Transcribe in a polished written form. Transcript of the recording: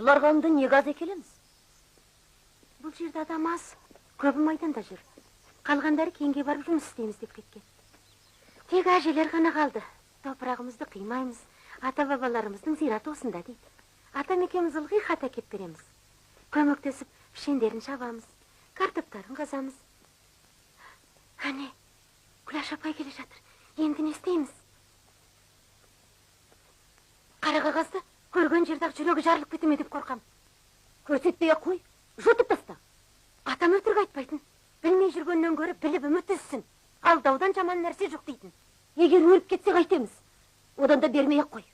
Бұларға ұнды не газ әкелеміз? Бұл жерде адам аз, көбі майданда жүр. Қалғандары кенге барып жұмыс істейміз деп кеткен. Тек әжелер ғана қалды. Топырағымызды қимаймыз, ата-бабаларымыздың зираты осында дейді. Атам екеуміз ылғи хат әкеп береміз. Көмектесіп пішендерін шабамыз, картоптарын қазамыз. Әне, Күләш апай келе жатыр. Енді не істейміз? Қара қағазды көрген жерде-ақ жүрегі жарылып кете ме деп қорқам. Көрсетпей-ақ қой, жұтып таста. Атам өтірік айтпайтын. Білмей жүргеннен гөрі біліп үміт үзсін. Алдаудан жаман нәрсе жоқ дейтін. Егер өліп кетсе қайтеміз? Одан да бермей-ақ қой.